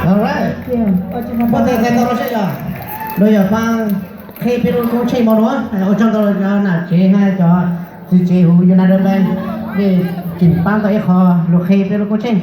Alright. Pab tau tau los seb yog, los yog pab qhib peb lub koob tsheej mo nuav. Ua tsaug ntau rau cov nam tsev hab cov txiv tsev huv United Bank, nej tseem paab tau ib qho lug qhib peb lub koob tsheej.